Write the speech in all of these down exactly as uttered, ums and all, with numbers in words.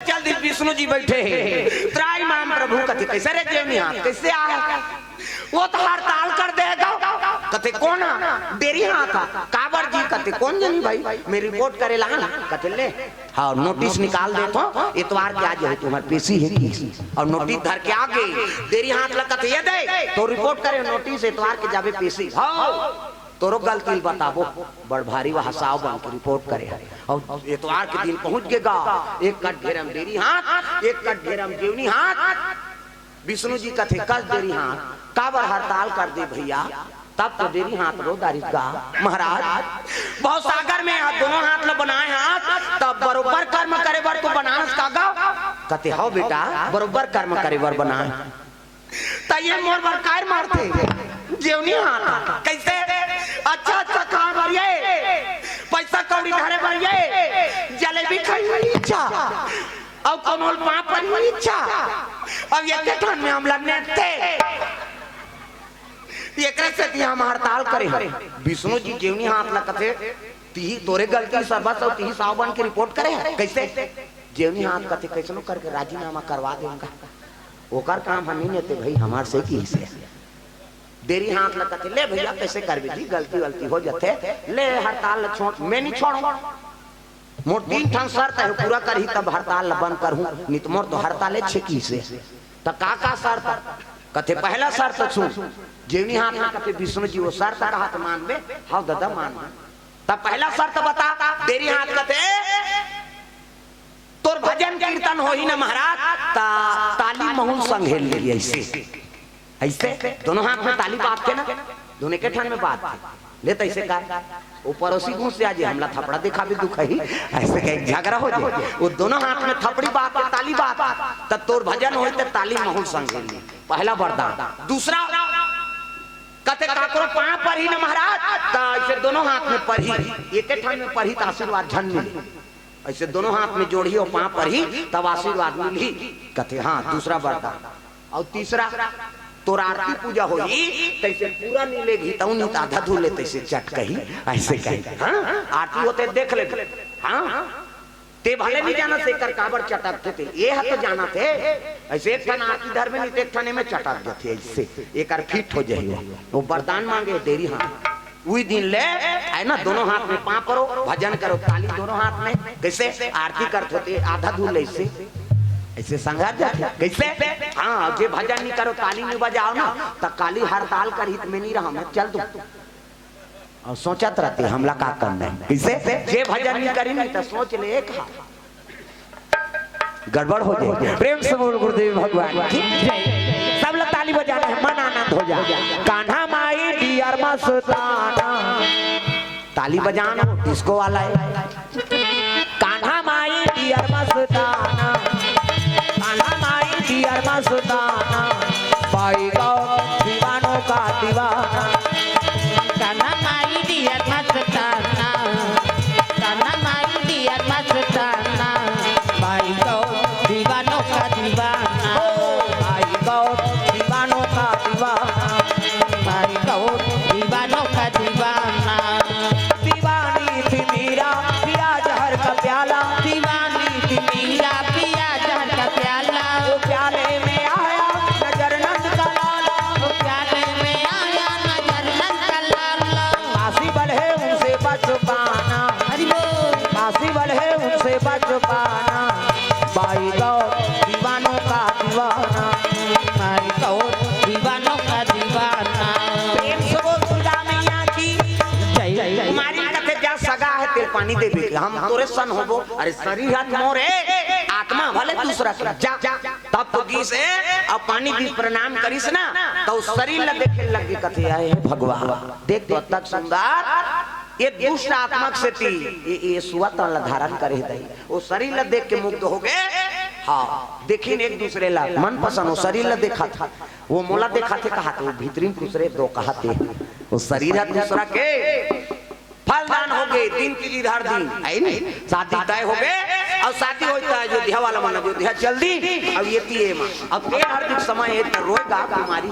चल दी, विष्णु जी बैठे हे। त्राहि माम प्रभु। कथे, "कैसे रे जेवनी हाथ, कैसे आय?" "वो तो हड़ताल कर देगा।" कथे, "कोन हा?" "डेरी हाथ हा।" "काबर जी?" कथे, "कोन जनी भाई, मैं रिपोर्ट करे ला हँव।" कथे, "ले, हाँ, नोटिस निकाल देथँव, एतवार के आ जाहू, तुम्हर पेशी हे।" कहिस अउ नोटिस धर के आ गे। डेरी हाथ ला कथे, "ये दे, तोर रिपोर्ट करे नोटिस, एतवार के जाबे पेशी।" "हाँ।" "तोरो गलती ल बताबो।" बड़ भारी वो हँसाव बन के रिपोर्ट करे हे। अउ एतवार के दिन पहुँच गे गा, एक कट घेरा म डेरी हाथ, एक कट घेरा म जेवनी हाथ। विष्णु जी कथे, "कस डेरी हाथ, काबर हड़ताल कर दे भैया?" तब तो डेरी हाथ रो डारिस गा, "महाराज, भवसागर में हाथ, दोनों हाथ ल बनाए हाथ, तब बरोबर कर्म करे बर तो बनानस का गा?" कथे, "हव बेटा, बरोबर कर्म करे बर बनाए।" "त ये मोर बर काय मारथे?" "जेवनी हाथ।" "कैसे?" "अच्छा अच्छा खाए बर ये, पैसा कौड़ी धरे बर ये, जलेबी खाए बर इच्छा, अउ कोनो ल पाँव परे बर इच्छा, अउ एके ठन में हमला नेते, एकरे सेती हम हड़ताल करे हन।" विष्णु जी जेवनी हाथ ला कथे, "तिही तोरे गलती सबस अउ तिही साव बन के रिपोर्ट करे हस।" "कैसे?" जेवनी हाथ कथे, "कैसनो करके राजीनामा करवा देंव गा।" "ओकर काम ह नइ नेते भई, हमर से कहिसे।" डेरी हाथ ला कथे, "ले भैया, कैसे करबे जी, गलती वलती हो जथे, ले हड़ताल ला छोड़।" "मैं नइ छोड़ँव, मोर तीन ठन शर्त हे, पूरा करही तब हड़ताल ला बंद करहूँ, नइ त मोर तो हड़ताले छेकिसे।" "त का का शर्त?" कथे, "पहला शर्त सुन।" जेवनी हाथ ला कथे, "विष्णु जी, वो शर्त कहा त मानबे?" "हव ददा, मानबे।" "त पहला शर्त बता।" डेरी हाथ कथे, "तोर भजन कीर्तन होही न महाराज, त ताली महूँ ल संघेल लेही।" "अइसे?" "अइसे?" दोनों हाथ में ताली बांधथे ना, दोनों एके ठन में बांधथे। "ले त अइसे कर, वो परोसी घुस जाही, हमला थपड़ा देखाबे दुखही, अइसे कहिके झगरा हो जाही।" वो दोनों हाथ में थपड़ी बांध के ताली बांध, "त तोर भजन होही त ताली महूँ ल संघेल लेही।" पहला वरदान। दूसरा, कथे, "काकरो पाँव परही न महाराज, त अइसे दोनों हाथ में परही, एके ठन में परही त आशीर्वाद झन मिलही, अइसे दोनों हाथ में जोड़ही अउ पाँव परही तब आशीर्वाद मिलही।" कथे, "हाँ, दूसरा वरदान।" अउ तीसरा, "तोर आरती पूजा होही, तइसे पूरा नइ लेगही, तउ नइ त आधा धुर ले तइसे चटकही, अइसे कही।" हाँ, आरती होथे देख ले। हाँ, ते भले नइ जानस एकर काबर चटकथे ते, ये ह तो जानथे। अइसे एक ठन आरती धरबे नइ त एक ठन एमे चटक देथे, अइसे एकर फिट हो जाही। वो, वो वरदान मांगे डेरी हाथ। उही दिन ले, हे ना, दोनों हाथ में पाँव परो, भजन करो, ताली दोनों हाथ में। कइसे? आरती करत होते, आधा धुर ले अइसे, अइसे संघात जाथे। कइसे? हाँ, जे भजन नइ करो, ताली नइ बजाव ना, त काली हड़ताल करही त मैं नइ रहँव, मैं चल दूँ। अउ सोचत रहिथे, हमला का करना हे? कइसे? जे भजन नइ करही, नइ त सोच ले एक हाथ। गड़बड़ हो जाही। प्रेम से बोल गुरुदेव भगवान की जय। सब ला ताली बजाना हे, मन आनंद हो जाए। कान्हा माई डियर मस्ताना। ताली बजाना, डिस्को वाला हे। कान्हा माई डियर मस्ताना। कान्हा माई डियर मस्ताना। भाई गौ दीवानों का दीवाना। कान्हा माई डियर मस्ताना। कान्हा माई डियर मस्ताना। भाई गौ दीवानों का दीवाना। ओ भाई गौ दीवानों का दीवाना। भाई गौ दीवानों का दीवाना। दीवानी थी मीरा, पिया जहर का प्याला। दीवानी थी मीरा, पिया जहर का प्याला। वो प्याले में आया नजर नंद का लाला। वो प्याले में आया नजर नंद का लाला। पासी बल है उनसे बच पाना। हरि बोल। पासी बल है उनसे बच पाना। भाई गौ दीवानों का दीवाना। भाई गौ दीवानों का दीवाना। प्रेम से बोल दुर्गा मैया की जय। मारी कथे जा सगा हे तेल पानी देबे के, हम तोरे सन होबो। अरे शरीर हाथ मोर हे, आत्मा भले दूसरा के। जा, तब तो गीस हे, अउ पानी भी प्रणाम करिस ना, त शरीर ला देखे लग गे, कथे, "आए हे भगवान, देख तो तक सुंदर, ये दुष्ट आत्मा के सेती, ये, ये सुआ तन ला धारण करे दई।" वो शरीर ला देख के मुग्ध हो गे। हाँ, देखिन एक दूसरे ला, मन पसंद, वो शरीर ला देखथे, वो मोला देखथे कहाथे, वो भीतरी में दूसरे दो कहाथे, वो शरीर हे दूसरा के। फलदान हो गे, दिन के इधर दिन, हे नी? शादी तय हो गे, अउ शादी होय त अयोध्या वाला मन अयोध्या चल दी, अउ ये तिये मा, अउ तेल हर दिन समय हे त रोएगा बीमारी।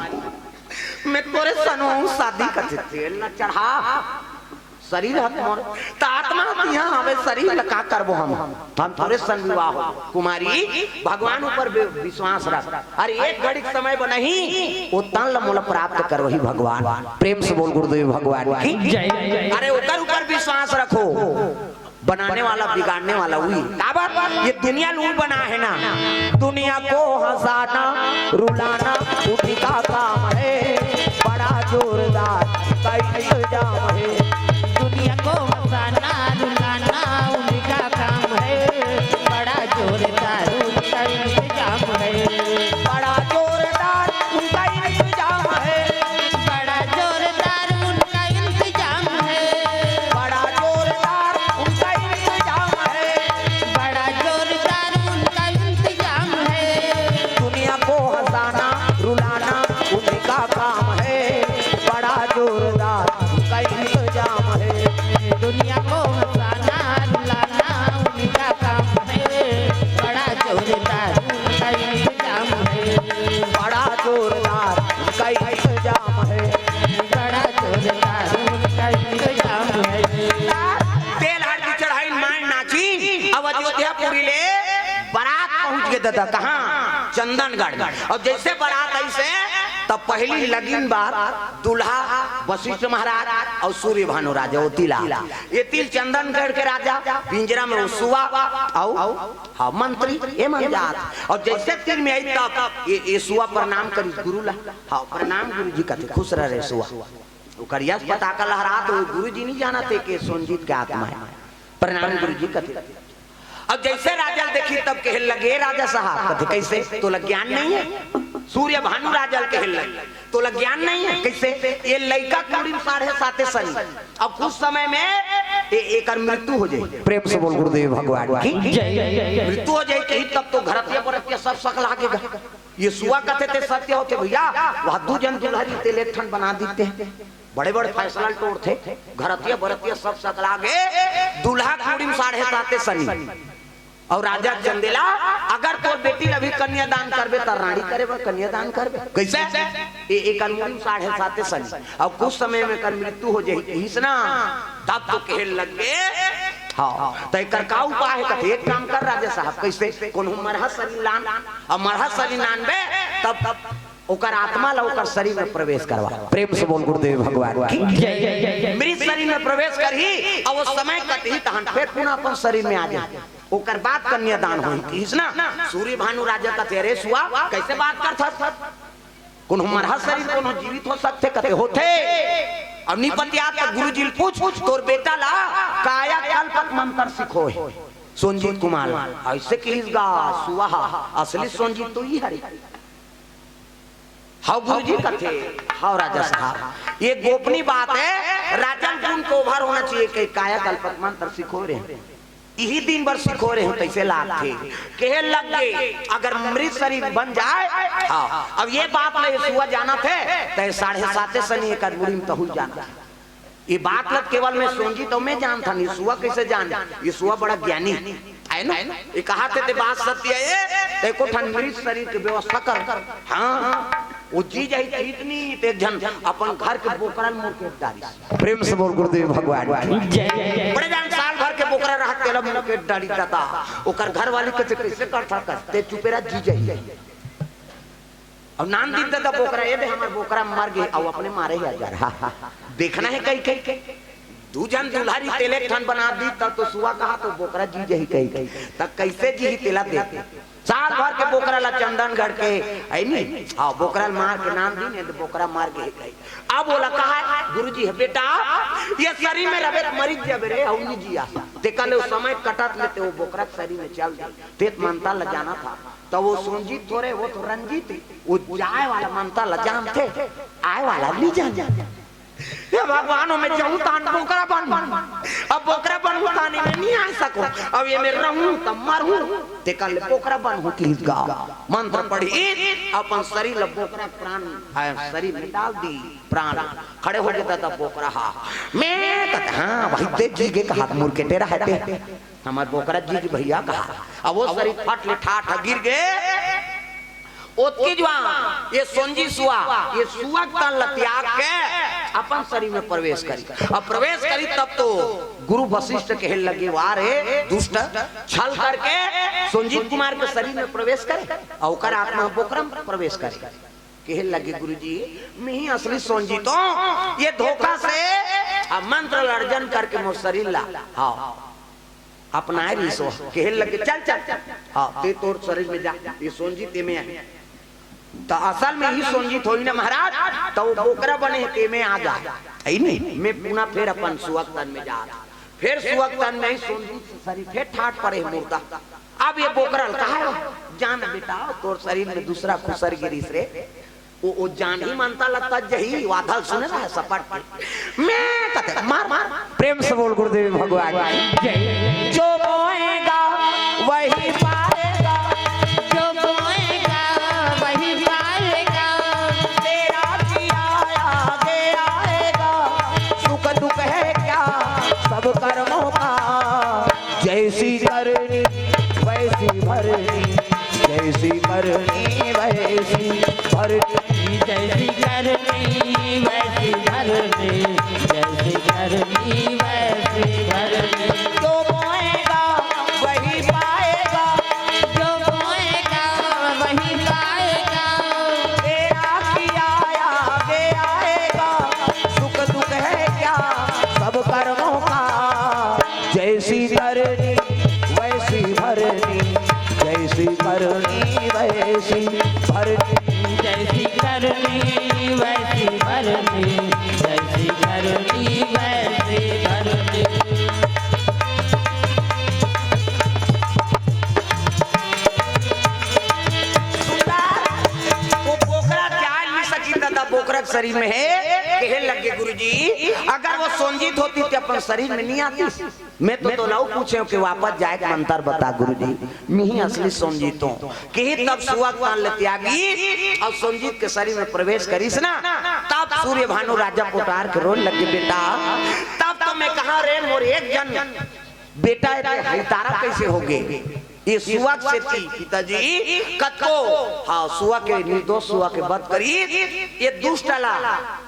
मैं तोरे सन होहूँ शादी कथे तेल न चढ़ा। शरीर ह मोर, त आत्मा ह तिहां हवे, शरीर ल का करबो हम? हम तोरे संग विवाह हो। कुमारी, भगवान ऊपर वि-, विश्वास रख। अरे, एक घड़ी के समय बर नहीं, वो तन ल मोला प्राप्त करवही भगवान। प्रेम से बोल गुरुदेव भगवान की। जय। अरे, ओकर ऊपर विश्वास रखो, बनाने वाला, बिगाड़ने वाला वही। काबर? ये दुनिया ल उही बनाए हे ना। दुनिया को हंसाना, रुलाना उन्हीं का काम है। बड़ा जोरदार का इंतजाम है। दुनिया को हंसाना, रुलाना उन्हीं का काम है। बड़ा जोरदार उनका इंतजाम है। बड़ा जोरदार उनका इंतजाम है। बड़ा जोरदार उनका इंतजाम है। बड़ा जोरदार उनका इंतजाम है। बड़ा जोरदार उनका इंतजाम है। दुनिया को हंसाना, रुलाना उनका काम है। बड़ा जोरदार उनका इंतजाम है। दुनिया को हंसाना, रुलाना उनका काम है। बड़ा जोरदार उनका इंतजाम है। बड़ा जोरदार उनका इंतजाम है। बड़ा जोरदार उनका इंतजाम है। तेल हरदी चढ़ाइन माय नाचिन, अब अयोध्यापुरी ले बरात पहुंच गे ददा। कहां? चंदनगढ़ में। अउ जइसे बरात आइसे, तब पहिली लगिन बार दूल्हा वशिष्ठ महाराज अउ सूर्य भानु राजा ओती ला। एती ले चंदनगढ़ के राजा, पिंजरा में वो सुआ अउ, हां, मंत्री, ए मन जात। अउ जइसे तीर में आई तब ये, ये सुआ प्रणाम करिस गुरु ला। हां, प्रणाम गुरु जी कथे, खुश रह रे सुआ। ओकर यश पताका लहरात हे, गुरु जी नहीं जानत हे कि सोनजीत के आत्मा हे। प्रणाम गुरु जी कथे। अब जइसे राजा ल देखिस तब कहे लगे, "राजा साहब," कथे, "कइसे? तोला ज्ञान नहीं हे?" सूर्य भानु राजा ल कहे लगे, "तोला ज्ञान नहीं हे?" कइसे? ये लइका कुड़ी में साढ़े साते सनी। अब कुछ समय में ए-, एकर मृत्यु हो जाही। प्रेम से बोल गुरुदेव भगवान की जय। मृत्यु हो जाही कही तब तो घरतिया बरतिया सब सकलागे गा। ये सुआ कथे ते सत्य होथे भइया, वह दू झन दुलहरी तेल एक ठन बना देते हैं। बड़े-बड़े फैसला टोरथे, घरतिया बरतिया सब सकलागे, दूल्हा कुड़ी में साढ़े साते सनी। अउ राजा चंदेला, अगर तोर बेटी ल अभी कन्यादान करबे, त रांड़ी करे बर कन्यादान करबे। कइसे? ए, एकर मुड़ी में साढ़े साते सनी। अउ कुछ समय में एकर मृत्यु हो जाही, कहिस ना, तब तो कहे लगे। हां, त एकर का उपाय हे? कथे, "एक काम कर राजा साहब।" कइसे? कोनो मरहा सरीर लान, अउ मरहा सरीर लानबे, तब ओकर आत्मा ला ओकर शरीर में प्रवेश करवा। प्रेम से बोल गुरुदेव भगवान की जय। मृत शरीर में प्रवेश करही, अउ वो समय कटही, तहन फेर पुनः अपन शरीर में आ जाही। ओकर बाद कन्यादान होही। कहिस ना, सूर्य भानु राजा कथे, "अरे सुआ, कइसे बात करथस? कोनो मरहा शरीर, कोनो जीवित हो सकथे?" कथे, "होथे।" अउ निपतिया त गुरु जी ल पूछ, "तोर बेटा ला कायाकल्प मंत्र सिखोय हे सोनजीत कुमार ला।" अइसे कहिस गा सुआ, असली सोनजीत तो ई हरे। "हव गुरुजी," कथे। "हव राजा साहब, ये गोपनीय बात हे, राजन गुण को उभार होना चाहिए कि कायाकल्प मंत्र सिखो रहे हैं, इही दिन बर सिखो रहे हैं, तइसे लागथे।" कहे लगे, "अगर मृत शरीर बन जाए।" हां, अब ये बात ल ये सुआ जानत हे, त ये साढ़े साते सनी एकर मुड़ी में तहूं जानत हे। ये बात ल केवल मैं सोनजीत अउ मैं जानथन, ये सुआ कइसे जाने? ये सुआ बड़ा ज्ञानी हे ना? ये कहत हे ते बात सत्य हे, ते एको ठन मृत शरीर के व्यवस्था कर। हां, वो जी जाही त इतनी ते एक झन अपन घर के बोकरा ल मुर्केट डारिस। प्रेम से बोल गुरुदेव भगवान की जय। बड़े जान साल भर के बोकरा रहत तेला मुर्केट डारिस ददा। ओकर घरवाली कथे, "कइसे करथा कर? ते चुपेरा जी जाही।" अउ नान दिन ददा बोकरा, "ए दे हमर बोकरा मर गे," अउ अपने मारे हे हजार। हां, हां, देखना हे कई, कई, कई। दू झन दुलहरी तेल एक ठन बना दी, तब तो सुआ कहा तो बोकरा जी जाही कई, कई। त कइसे जीही तेला देख। साल भर के बोकरा ला चंदनगढ़ के, हे नी? हां, बोकरा ल मार के नान दिन, त बोकरा मर गे कई। अब ओला कहा हे, "गुरुजी हे बेटा, ये शरीर में रबे त मरिच जाबे रे, अउ नी जिया।" ते कल वो समय कटत लेते वो बोकरा शरीर में चल दे। ते त मंता ल जाना था। त वो सोनजीत थोरे, वो तो रंजीत हे। वो जाए वाला मंता ल जानथे, आए वाला नी जाने। हे भगवान, मैं जाहूं तहां बोकरा बनहूं। अब बोकरा बनहूं तहां मैं नी आ सकों। अब ये में रहूं त मरहूं। ते कल बोकरा बनहूं कहिस गा। मंत्र पढ़िस, अपन शरीर ल बोकरा प्राण, आ, शरीर में डाल दिस प्राण। खड़े हो गे ददा बोकरा हा। मैं कथे, "हां भाई, ते जी गे कहा मुर्केटे रहते।" हमर बोकरा जी गे भइया कहा। अब वो शरीर फट ले ठाठ गिर गे। ओतकी जुवार ये सोनजी सुआ, ये सुआ के तन ल त्याग के अपन शरीर में प्रवेश करी। अब प्रवेश करी तब तो गुरु वशिष्ठ कहे लगे, "वाह रे दुष्ट, छल करके संजीत कुमार के शरीर में प्रवेश करे और ओकर आत्मा बोकरा में प्रवेश करे।" कहे लगे, "गुरुजी, मिही असली संजीत हों, ये धोखा से अब मंत्र अर्जन करके मोर शरीर ला, हाँ, अपनाए रहिस हो।" कहे लगे, "चल, चल, हाँ, ते तोर शरीर में जा, ये संजीत एमे आही।" त असल में ही संजीत होही ना महाराज, त वो बोकरा बने हे, तेमे आ जा। है नी? मैं पुनः फेर अपन सुअग तन में जात। फेर सुअग तन में ही संजीत के शरीर फेर ठाठ परे हे मुर्दा। अब ये बोकरा ल कहा हे, "जान बेटा, तोर शरीर में दूसरा खुसर गिरिस रे।" वो, वो जान ही मानता लगता जही वाधल सुने रहा सपट के। मैं कहते, "मार, मार।" प्रेम से बोल गुरुदेव भगवान की जय। जो बोएगा वही पाएगा, जो बोएगा वही पाएगा। तेरा किया आगे आएगा, सुख दुख है क्या सब कर्मों का। जैसी करनी वैसी भरनी, जैसी करनी वैसी भरनी। जैसी करनी वैसी भरनी, जैसी करनी वैसी भरनी। जो बोएगा वही पाएगा, जो बोएगा वही पाएगा। तेरा किया आगे आएगा, सुख दुख है क्या सब कर्मों का। जैसी करनी वैसी भरनी, जैसी करनी वैसी भरनी। जैसी करनी वैसी भरनी, जैसी करनी वैसी भरनी। वो बोकरा के आय नइ सकिस दादा, बोकरा के शरीर में हे। कहे लगे, "गुरुजी, अगर वो संजीत होतिस त अपन शरीर में नइ आतिस।" मैं तो तोला पूछेंव कि वापस जाए के मंतर बता गुरुजी, मिही असली संजीत हों। किही तब सुअग तन ल त्यागिस अउ संजीत के शरीर में प्रवेश करिस ना, तब सूर्य भानु राजा कोटवार के रोए लगे, "बेटा, तब तो मैं कहा रे मोर एक जन बेटा हे, ते हइतारा कइसे होगे?" ये सुअग सेती पिताजी कतको, हाँ, सुअग के, निर्दोष सुअग के वध करिस, ये दुष्ट ला,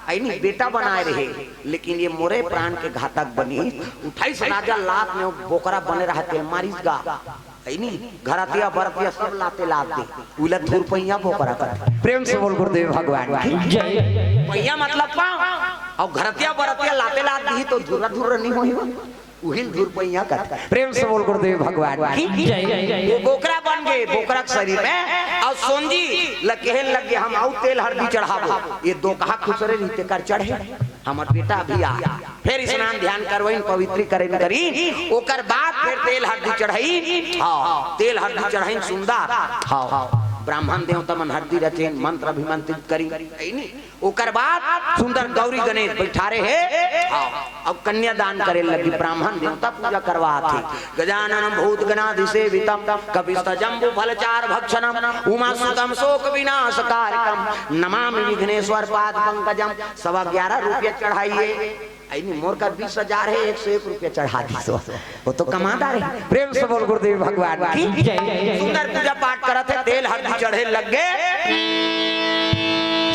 है नी, बेटा बनाए रहे। लेकिन ये मोरे प्राण के घातक बनिस। उठाइस राजा लात में, वो बोकरा बने रहा ते मारिस गा, है नी? घरतिया बरतिया सब लाते लात दे, उला धुरपैया बोकरा कथे। प्रेम से बोल गुरुदेव भगवान की जय। पैया मतलब पाँव, अउ घरतिया बरतिया लाते लात दिही त धुर्रा धुर्रा नइ होही, उही ल धुरपैया कथे। प्रेम से बोल गुरुदेव भगवान की जय। वो बोकरा बन गे, बोकरा के शरीर में, अउ संजीत ल कहे लगे, "हम अउ तेल हरदी चढ़ाबो।" ये दोकहा खुसरे रहिस तेकर चढ़े। हमर बेटा अभी आ, फेर स्नान ध्यान करवइन, पवित्रीकरण करिन, ओकर बाद फेर तेल हरदी चढ़ाइन। हाँ, तेल हरदी चढ़ाइन सुंदर। हाँ, ब्राह्मण देवता मन हरदी रचेन, मंत्र अभिमंत्रित करिन, है नी? ओकर बाद सुंदर गौरी गणेश बइठारे हे। हाँ, अब कन्यादान करे लगिस, ब्राह्मण देवता पूजा करवात हे। गजाननं भूतगणादिसेवितं कपित्थजम्बूफलचारुभक्षणं उमासुतं शोकविनाशकारकं नमामि विघ्नेश्वर पादपंकजं। सवा ग्यारह रुपया चढ़ाइए। अइ नी, मोर कर बीस हजार हे, एक सौ एक रुपया चढ़ा दिस। वो तो कमादार हे। प्रेम से बोल गुरुदेव भगवान की जय। सुंदर पूजा पाठ करत हे, तेल हरदी चढ़े लग गे।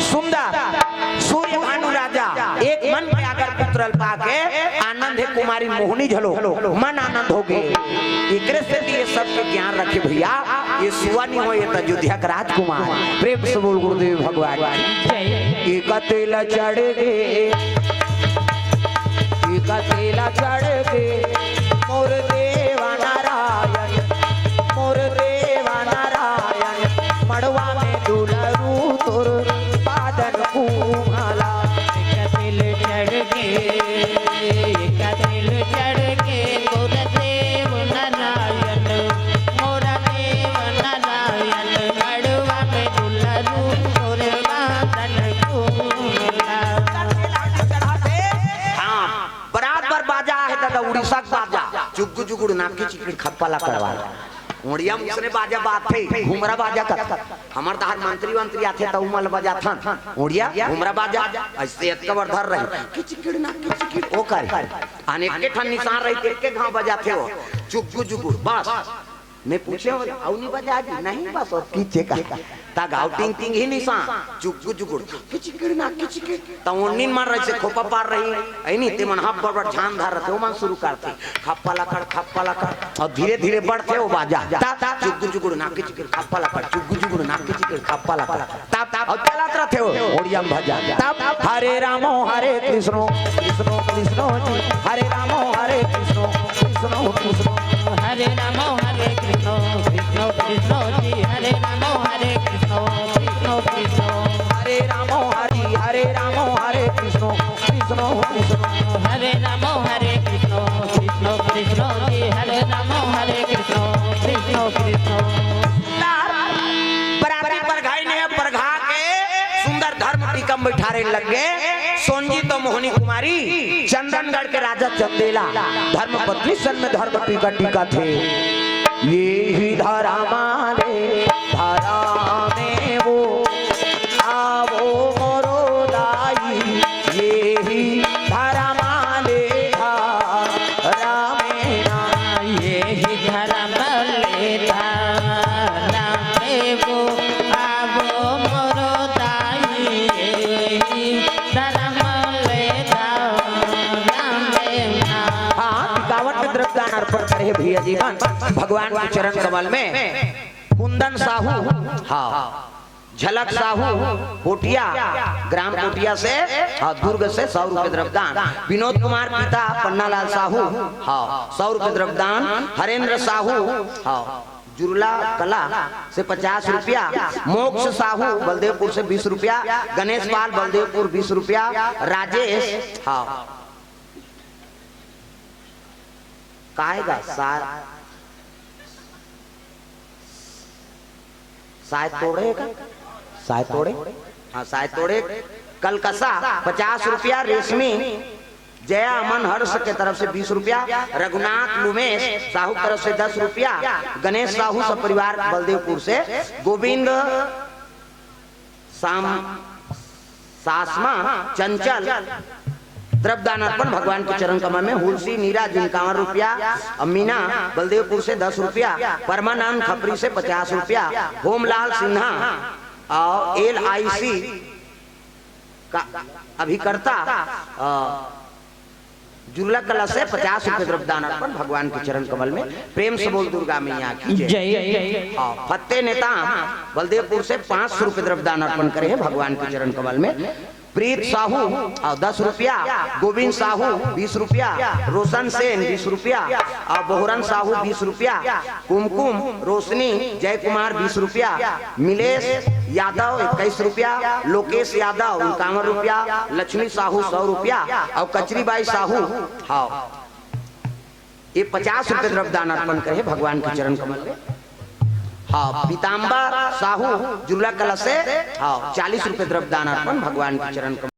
सुंदर सूर्य भानु राजा एक मन के अगर पुत्र ल पाके आनंद हे, कुमारी मोहनी झलो मन आनंद होगे। एकरे से ये सब के ज्ञान रखे भइया, ये सुआ नइ होय, ये त अयोध्या के राजकुमार। प्रेम से बोल गुरुदेव भगवान की जय। एक तेल चढ़ गे, एक तेल चढ़ गे, मोर देवा नारायण, मोर देवा नारायण, मड़वा में दुलरू तोर पादन कुमला। एक तेल चढ़ गे, एक तेल चढ़ गे, मोर देव नारायण, मोर देव नारायण, मड़वा में दुलरू तोर पादन कुमला। हाँ, बराबर बाजा हे दादा, उड़ीसा के बाजा, जुगुड़ जुगुड़ नाकी चिकड़ी खप्पा ला करवा। ओड़िया म उसने बाजा बाजथे, घुमरा बाजा कथे। हमर डहर मंत्री वंत्री आथे त उमल बजाथन। ओड़िया घुमरा बाजा, अइसे एतका बर धर रही। किचकिड़ ना किचकिड़, ओ करे। अनेक के ठन निशान रही, एके घांव बजाथे ओ। जुगु जुगु, बस। मैं पूछे, "अउ नहीं बजा जी?" "नहीं, बस ओतकी चेका।" ता गाँव टिंग टिंग ही निसा, चुगु जुगुड़, किचिकिड़ ना किचिकिड़। ता ओन्निन मन रहिसे खोपा पार रही, ऐनी ते मन हा बड़ बड़ झान धर रथे, ओमन शुरू करथे, खप्पा लकड़, खप्पा लकड़, अउ धीरे धीरे बढ़थे ओ बाजा। ता, ता, चुगु जुगुड़ ना किचिकिड़, खप्पा लकड़, चुगु जुगुड़ ना किचिकिड़, खप्पा लकड़। ता, ता, अउ चलत रथे ओ, ओड़िया म भजा। ता, ता, हरे रामो हरे कृष्णो, कृष्णो कृष्णो जी, हरे रामो हरे कृष्णो, कृष्णो कृष्णो। हरे रामो हरे कृष्णो, कृष्णो कृष्णो जी, हरे रामो हरे कृष्णो, कृष्णो कृष्णो। हरे रामो हरि, हरे रामो हरे कृष्णो, कृष्णो कृष्णो। हरे रामो हरे कृष्णो, कृष्णो कृष्णो जी, हरे रामो हरे कृष्णो, कृष्णो कृष्णो। बराती परघाई ने परघा के सुंदर धर्म टीका म बैठारे लग गे। सोनजी तो मोहनी कुमारी, चंदनगढ़ के राजा चंदेला, धर्म पत्नी सन में धर्म टीका टीका थे। ये ही धर्म आले धर्मे वो, आवो मोरो दाई, ये ही धर्म आले धर्मे ना। ये ही धर्म आले धर्मे वो, आवो मोरो दाई, ये ही धर्म आले धर्मे ना। हाँ, टिकावन में द्रव्यदान अर्पण करे हे भैया जी मन, भगवान के चरण कमल में। कुंदन साहू, हाँ, झलक साहू, कोटिया, ग्राम कोटिया से, हाँ, दुर्ग से सौ रुपये द्रव्यदान। विनोद कुमार पिता पन्नालाल साहू, हाँ, सौ रुपये द्रव्यदान। हरेंद्र साहू, हाँ, जुरला कला से पचास रुपया। मोक्ष साहू बलदेवपुर से बीस रुपया। गणेश पाल बलदेवपुर बीस रुपया। राजेश, हाँ, काय गा? सा-, साय तोड़े का? साय तोड़े? हाँ, साय तोड़े। कलकसा पचास रुपया। रेशमी जया अमन हर्ष के तरफ से बीस रुपया। रघुनाथ लुमेश साहू तरफ से दस रुपया। गणेश साहू सपरिवार बलदेवपुर से। गोविंद साम-, सासमा चंचल द्रव्यदान अर्पण भगवान के चरण कमल में। हुलसी नीरज इक्यावन रुपया। अमीना बलदेवपुर से दस रुपया। परमानंद खपरी से पचास रुपया। होमलाल सिन्हा और एल आई सी का अभिकर्ता, अ, जुरला कला से पचास रुपये द्रव्यदान अर्पण भगवान के चरण कमल में। प्रेम से बोल दुर्गा मैया की जय। जय। हाँ, फतेह नेता बलदेवपुर से पाँच सौ रुपये द्रव्यदान अर्पण करे हे भगवान के चरण कमल में। प्रीत साहू, आ, दस रुपया। गोविंद साहू, बीस रुपया। रोशन सेन, बीस रुपया। आ, बोहरन साहू, बीस रुपया। कुमकुम, रोशनी, जय कुमार, बीस रुपया। मिलेश यादव, इक्कीस रुपया। लोकेश यादव, इक्यावन रुपया। लक्ष्मी साहू, सौ रुपया। और कचरीबाई साहू, हाँ, ये पचास रुपये द्रव्यदान अर्पण करे हे भगवान के चरण कमल में। हाँ, पीताम्बर साहू जुरला कला से, हाँ, चालीस रुपये द्रव्यदान अर्पण भगवान के चरण कमल।